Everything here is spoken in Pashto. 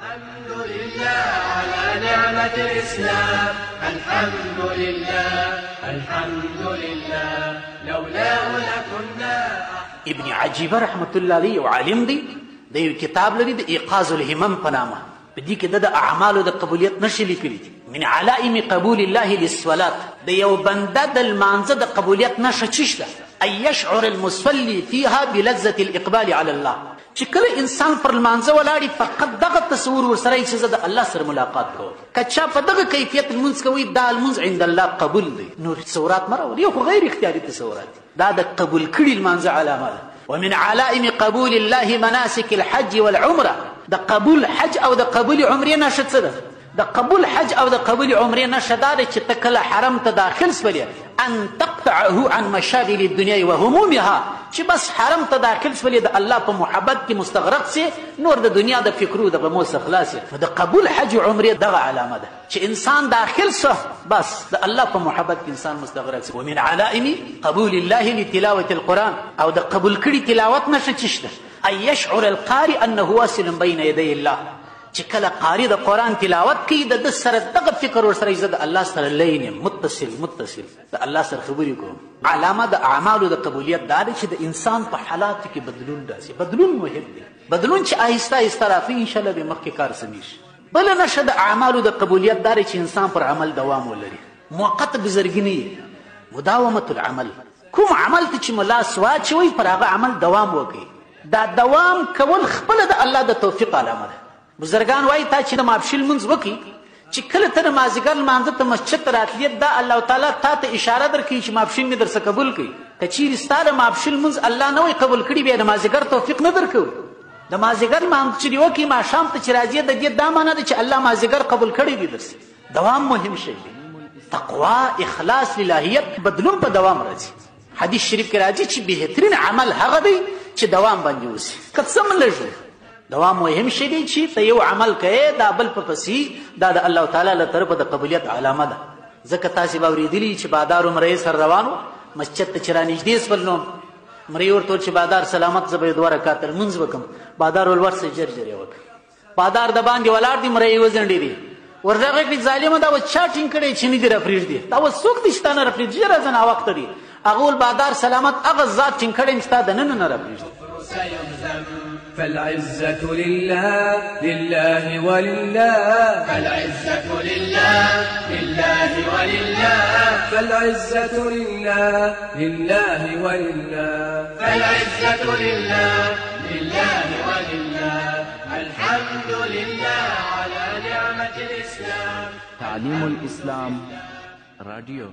الحمد لله على نعمة الإسلام، الحمد لله، الحمد لله، لولاه لكنا. ابن عجیبه رحمت الله علیه یو عالم دی، د یو کتاب لري د ایقاظ الهمم په نامه. په دې کې د اعمالو د قبولیت نښې لیکلي دي. من علائم قبول الله للصلاة، د یو بنده د لمانځه د قبولیت نښه څه ده؟ ان يشعر المصلي فيها بلذة الإقبال على الله. چې کله انسان پر لمانځه ولاړي فقط دغه تصور ورسره چې زه د الله سره ملاقات کوم، که چا په دغه کیفیت لمونځ کوي دا لمونځ عند الله قبول دی. نور تصورات مه راولي، یو خو غیر اختیاري تصورات دي، دا د قبول کړي لمانځه علامه ده. ومن علائم قبول الله مناسك الحج والعمرة، د قبول حج او د قبول عمرې نښه څه ده؟ د قبول حج او د قبول عمرې نښه دا ده چې ته کله حرم ته داخل سولې ان تقطعه عن مشاغل الدنيا وهمومها، چې بس حرم ته داخل سولې د الله په محبت کې مستغرق سې، نور د دنیا د فکرو د غمو څخه خلاص یې. نو د قبول حج عمرې دغه علامه ده چې انسان داخل سه بس د الله په محبت کې انسان مستغرق سي. ومن علائم قبول الله لتلاوة القرآن، او د قبول کړي تلاوت نښه څه ده؟ ان يشعر القارئ انه واصل بين يدي الله، چې کله قاری د قرآن تلاوت کوي د ده سره دغه فکر ورسره زه د الله سره لین یم، متصل متصل د الله سره خبرې کوم. علامه د اعمالو د قبولیت دا ده چې د انسان په حالاتو کې بدلون راځي. بدلون مهم دی، بدلون چې آهسته آهسته راځي انشاءالله به مخکې کار سمېږي. بله نښه د اعمالو د قبولیت دا ده چې انسان پر عمل دوام ولري، موقت بزرګي نه وي، مداومة العمل. کوم عمل ته چې مو لاس واچوئ پر هغه عمل دوام وکړئ. دا دوام کول خپله د الله د توفیق علامه ده. بزرګان وایي تا چې د ماپښین لمونځ وکړي، چې کله ته د مازدیګر لمانځه ته مسجد ته راتلې، دا الله تعالی تا ته اشاره درکوي چې ماپښین مې درڅخه قبول کړي. که چیرې ستا د ماپښین لمونځ الله نه وای قبول کړي، بیا د مازدیګر توفیق نه درکوي. د مازدیګر لمانځه چې دې وکړي ماښام ته چې راځې، د دې دا معنا ده چې الله مازدیګر قبول کړی دی درسي. دوام مهم شی دی. تقوا، اخلاص، للهیت، بدلون په دوام راځي. حدیث شریف کې راځي چې بهترین عمل هغه دی چې دوام باندې وسي، که څه هم لږ وي. دوام مهم شی دی چې ته یو عمل کوې دا بل په پسې، دا د الله تعالی له طرفه د قبولیت علامه ده. ځکه تاسې به اورېدلي چې بادار مریې سره روان و، مسجد ته چې رانږدې سول نو مریې ورته وویل چې بادار سلامت، زه به یې دوه رکعته لمونځ وکړم. بادار ویل ورسه ژر ژر یې وکړه. بادار د باندې ولاړ دی، مریې وځنډېدې، ورغه کړي ظالمه دا اوس چا ټینګ کړی چې نه دي راپرېږدي، دا اوس څوک دی چې تا نه راپرېږدي، ژر راځه ناوخته دی. هغه ویل بادار سلامت هغه ذات ټینګ کړی چې تا دننه نه راپرېږدي. فالعزة لله، لله ولله، فالعزة لله، لله ولله، فالعزة لله، لله ولله، فالعزة لله، لله ولله، الحمد لله على نعمة الإسلام. تعليم الإسلام راديو.